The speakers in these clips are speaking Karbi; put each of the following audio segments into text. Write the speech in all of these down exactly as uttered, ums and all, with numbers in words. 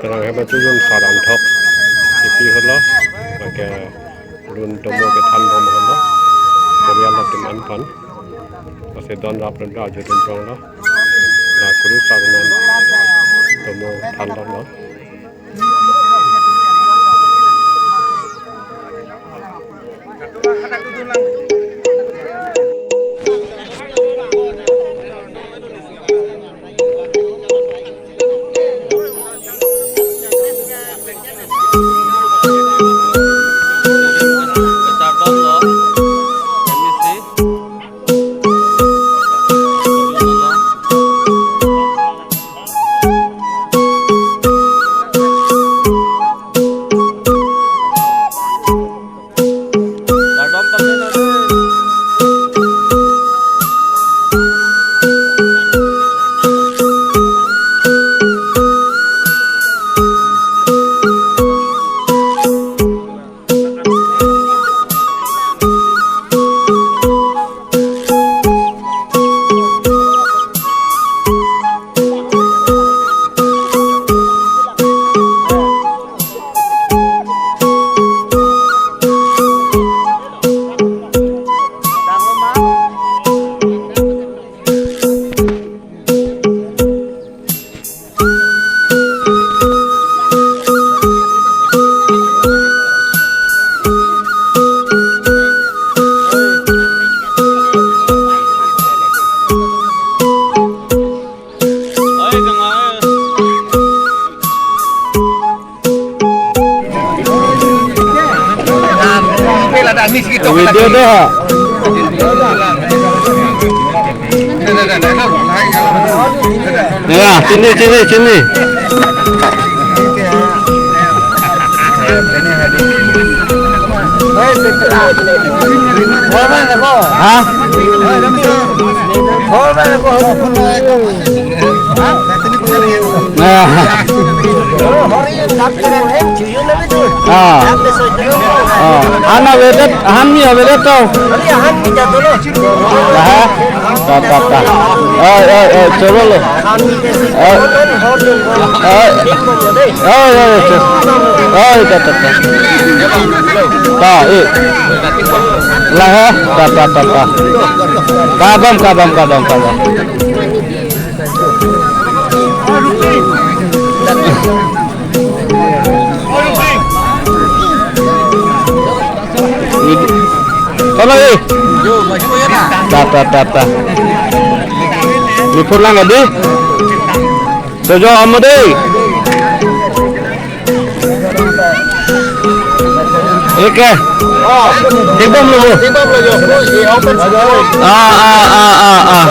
Terang hebat tuh, jun saran thok. Ipi holo, lake lun tomo kethan bom holo. Korea latum anpan. Pasi don rap lun do, ajut lun chong lo. La kuru sarnon tomo than lo. Video dah. Ya, sini, sini, sini. Ha? Ah. Ah. Ah. Han avedet, han mi avedet to. Aha. Ta, ta, ta. Oi, oi, oi, choro lo. Oi. Oi. Oi, oi, oi, choro. Oi, ta, ta, ta. Ta, eh. Lahai, ta, ta, ta, ta. Kabam, kabam, kabam, kabam. Halo, eh. Ta, ta, ta, ta. Ni pulang adi. Sojo amo dei. Eke. Dibom lo. Ah, ah, ah, ah, ah.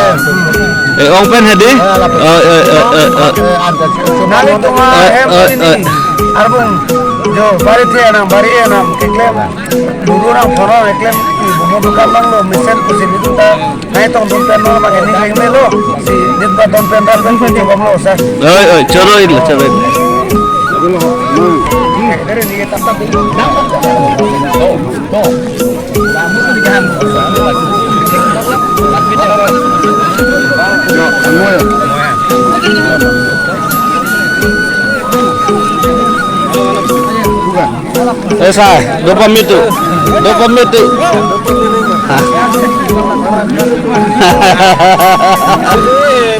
Eh, ong pen hadi? Eh, eh, eh, eh, eh. Nali tuma Eh, hem eh, eh. Ini. Arbung. Jo, bari the anam, bari anam, keklem. Dulu orang phone keklem, ibu mau bukan mang lo, mesen kusin itu ta. Nai tong don pen non bagi ni leng melo. Si din ba don pen rat pen pen jebom lo sa. Oi, oi, choro in lo, choro in. Esa, dopa mitu. Dopa mitu.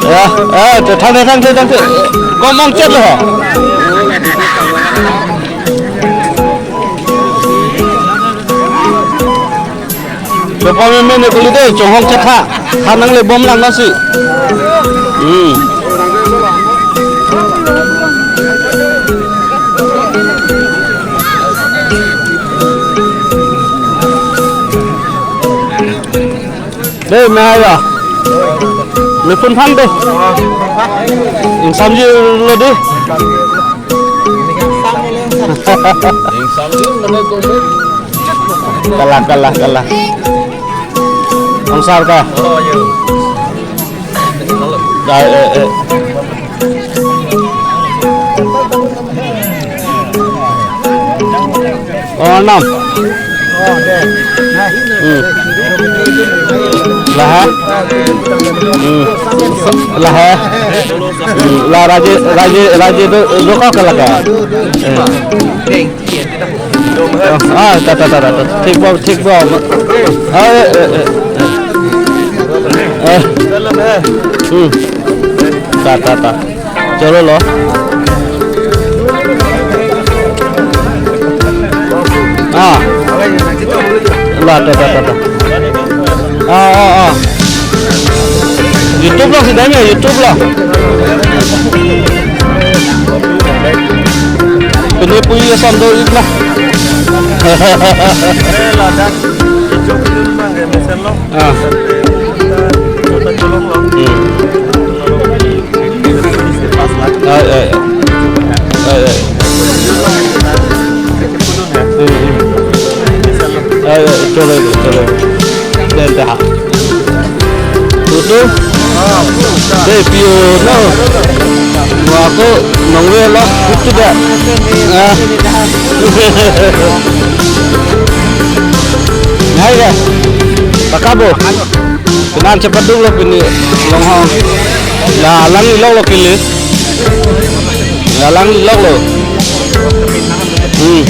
Ya, eh, te thang, thang, thang, thang. Kom ong chet lo. Dopa meme ne kuli de, chonghong chetha. Than nangle bom lang nasi. Hmm. Dei, me ayo. Me phone phan dei. Ingsamji lo dei. Kalah, kalah, kalah. Ong sar ka? Dai, eh, eh. Oh, enam. Hmm. Laha. Hmm. Laha. Hmm. La Raje, Raje, Raje do, do kok laka. Hmm. Ah, ta, ta, ta, ta, ta. Thik bom, thik bom. Ah, eh, eh, eh, eh. Eh. Hmm. Ta, ta, ta. Cholo lo. Ah. La, ta, ta, ta, ta. Ah, ah, ah. YouTube lo si dai me, YouTube lo. Pini pui ason do ik na. Eh, ladak. Ijuk dun bang, eh, mesen lo. Ah. Ijuk ta cholong lo. Hmm. Ai, ai, ai. Ai, ai. Hmm, hmm. Ai, ai, cholo, cholo. Den ta. Tutu. Dei pio no. Mo ako nongve lo, tutu da. Ah. Hai ya. Pakabo. Penang cepat dulu pini longhong. La lang ilok lo kili. La lang ilok lo. Hmm.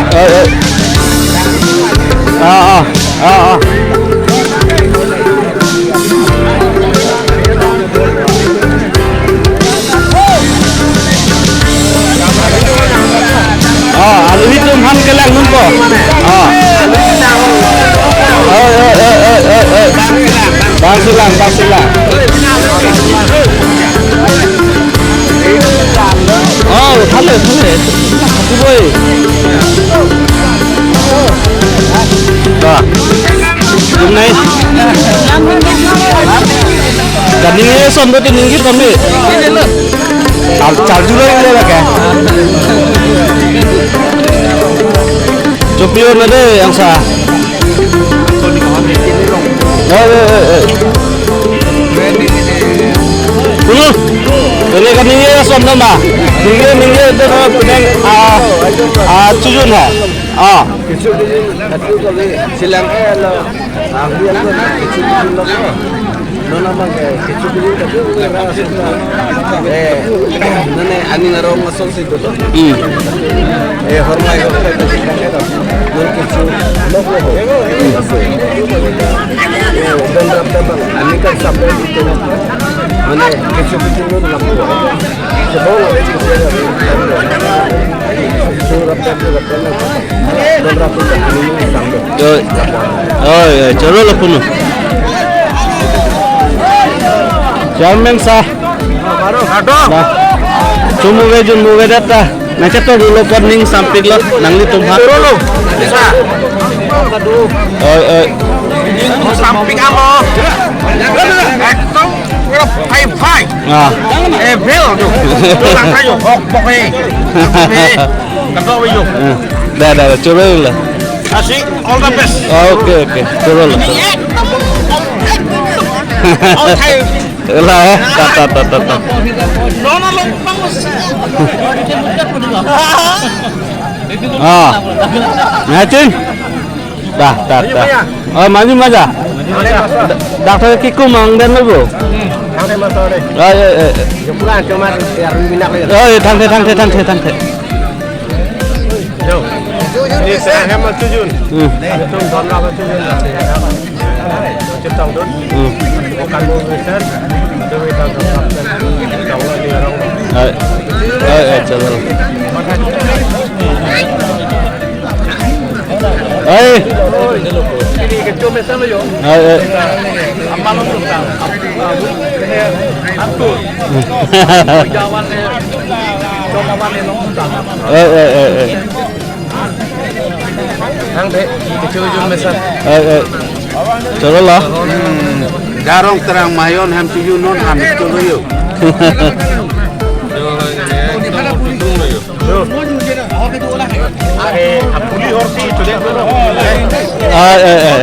Eh, eh. Ah, ah, ah, ah. Oh, aluhi atum aphan kelang dunpo. Oh. Oh, eh, eh, eh, eh, eh. Bang silang, bang silang. Oh, thale, thale. Kuboi. Ba. Jumnai. Kaningje ason do kaningje kami. Char, char julo le lake. Chopio na de angsa. Eh, eh, eh, eh. Kuno. Ini kaningje ason do ma. Ningje, ningje itu nama penang, ah, ah, chojun ha. Ah. Silang eh lo. Ah, dia tu, kecho kecho lo. Non abang ke kecho kecho tapi orang asal. Eh, nane aning arong asal si tu. Hmm. Eh, hormai hormai tu si kan tu. Non kecho lo lo. Eh, don rap tu bang. Aning kan sampai itu. Mane kecho kecho lo lapu. Sebab lo kecho kecho lo. Kecho rap tu rap tu. Oi, oi, oi, cholo lo puno. Chairman sir. Ba. Chumuve junmuve data. Nangchetok lo pon ning sampik lo, nanglitum ha. Cholo lo. Sa. Oi, oi. Sampik amo. Ekdom. Pura phai phai. Ah. Eh, bel tu. Tu lang kayo, hok bok eh. Eh, kata apa yo? Eh, dah, dah, dah, cholo lo. Asik, all the best. Ah, okay, okay, cholo lo. All time. Lah, eh, ta, ta, ta, ta, ta. No, no, no, no. Ah, ngachin. Dah, dah, dah. Oh, maju maja. Doctor kikum ang dan lo bu. Ang dei masuk dei. Oh, iya, iya, iya. Dia pulang cuma ya minyak lagi. Oh, iya, thangthe, thangthe, thangthe, thangthe. Yo. Ini saya mau tujuan. Hmm. Tum don la tujuan. Ciptang dun. Hmm. Bukan mau besar. Dewi tak dapat. Jauh lagi orang. Hai. Hai, hai, chalo. Hai. Hai, hai. Hai, hai, hai, hai. Ang dei, kecho jun mesen. Hai, hai. Chalo lo. Hmm. Garong terang mayon ham tujuh non ham cholo yo. Hai, hai, hai.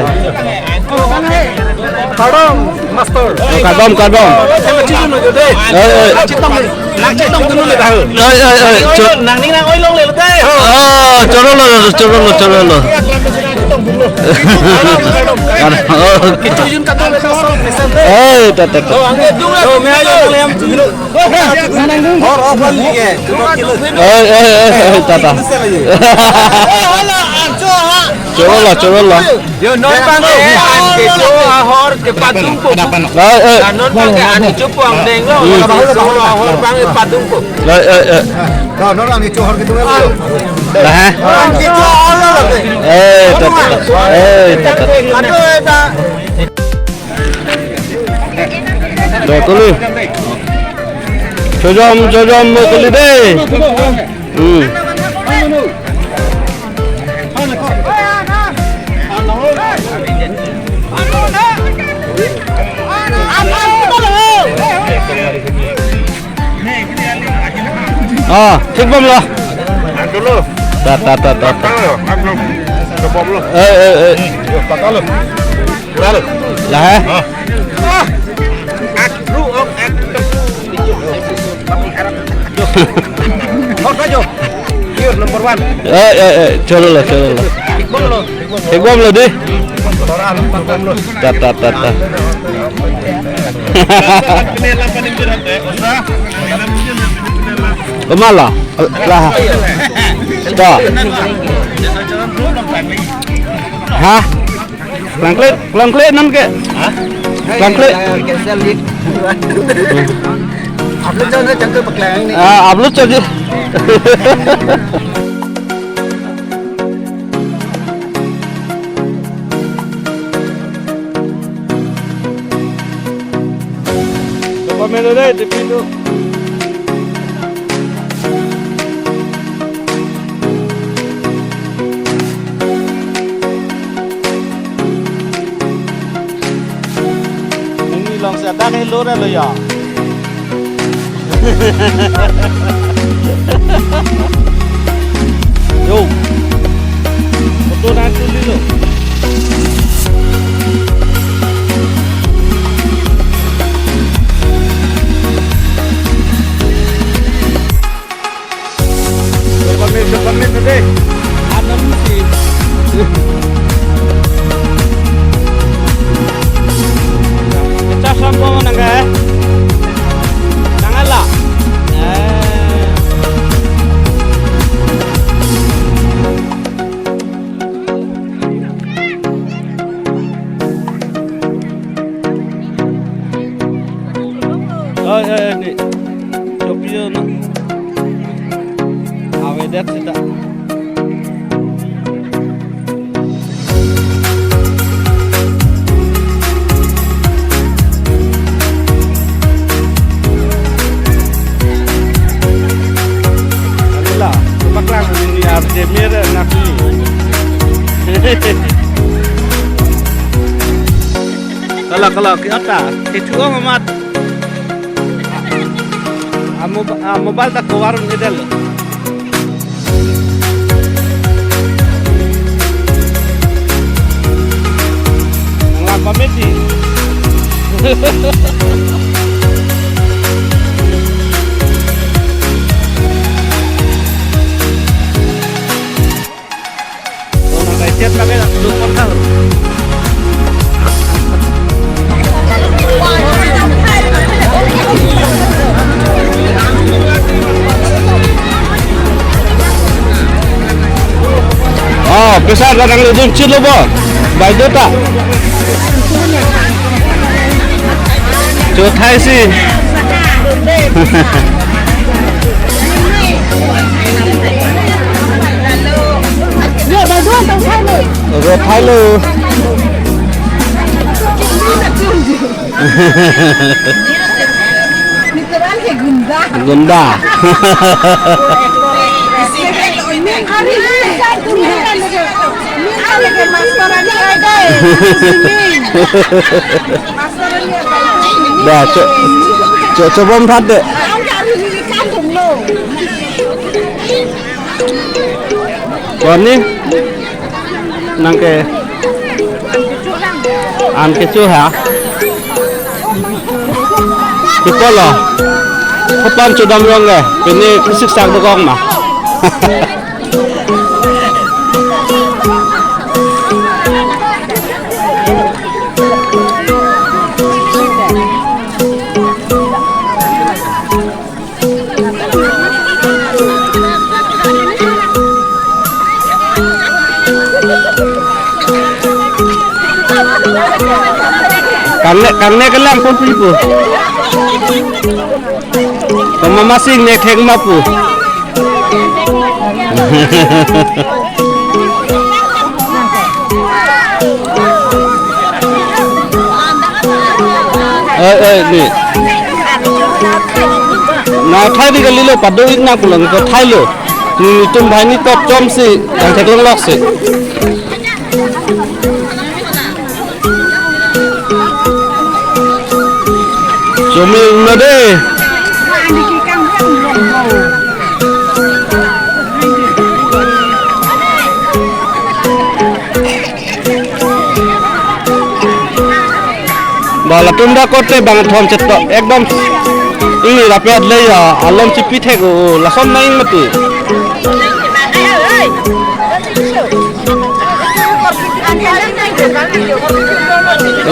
Pardon. Master. Oh, kardom, kardom. Em, chijun lo jo dei. Eh, eh. Nang chetong, nang chetong dulu le dah. Eh, eh, eh, cho- Nang ning nang oi longle lo dei. Oh, choro lo, choro lo, choro lo. Kardom. Oh. Chijun kardom le dah, so, pesan dei. Eh, ta, ta, ta. Oh, angke dung. Oh, me ayo le em chijun. Hor off kali ke. Eh, eh, eh, eh, ta, ta. Choro lo, choro lo. Yo, non bang ke an kecho ahor kepadungpo. Eh, eh. Non bang ke an kecho puang deng lo. Hmm. Kecho ahor bang kepadungpo. Eh, eh, eh. Nah, non an kecho ahor kepadungpo. Lah, eh. An kecho ahor lo. Eh, ta, ta, ta. Eh, ta, ta. Aduh, eh, ta. Dei, kuli. Chojom, chojom, kuli dei. Hmm. Ah, thik bom lo. Dolo. Ta, ta, ta, ta, ta. Patalo, patalo. Patalo. Eh, eh, eh. Yo, patalo. Patalo. Lah, eh? Ah. Ah. Ak, bro, ok, ak. Hot aja. Here, number one. Eh, eh, eh, choro lo, choro lo. Thik bom lo. Thik bom lo dei. Ta, ta, ta, ta. Kemala? Lah. Ta. Hah? Klangkle, klangkle non ke. Hah? Klangkle. Cancel ni. Upload jang jang ke paklang ni. Ah, upload jang. Coba melo deh, di pintu. Ini long sedak hello re lo ya. Yo. Foto nang tuli lo. Berapa menit, berapa menit tadi? Enam sih. Kita sambung nang ke? Nang ala. Eh. Oh, ya, ya, ni. Chopi ya, na. Avedet sita. Alila, tumaklang ni R J Mir ngaku. Kalau, kalau kita, kecuali amat. A mob-, a mobile ta cover un-edetlo. Nanglang pameti. Oh, pisa kadang lejung chit lo bo. Bai do ta. Chothai si. Ro thai lo. Literal ke gunda. Gunda. Dah, cho, cho, chobom phat dei. Koni nang ke an kecho ha. Kepolo. Kopan chodam rong ke. Pini kusik sak dokok ma. Kangne, kangne kelang pon pu pu. Pamama sing ne thek ma pu. Eh, eh, ni. Na thai di kalilo pado ik na pulang ko thailo. Ni tum bhai ni top chom si, yang theklong lok si. Choming na de. Ba latum da kote bang thom chetok ekdom. Ini rapet le ya alom chipi thek o lason na ing mati.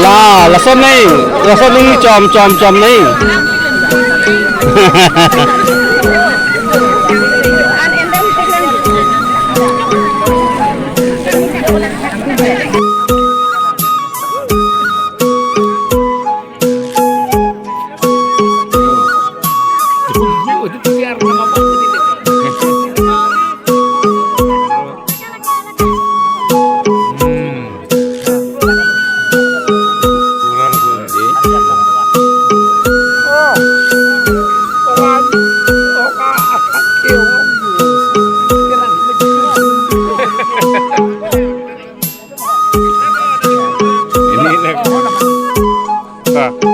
La, lason na ing, lason ing chom chom chom na ing. Ini nak. Ah.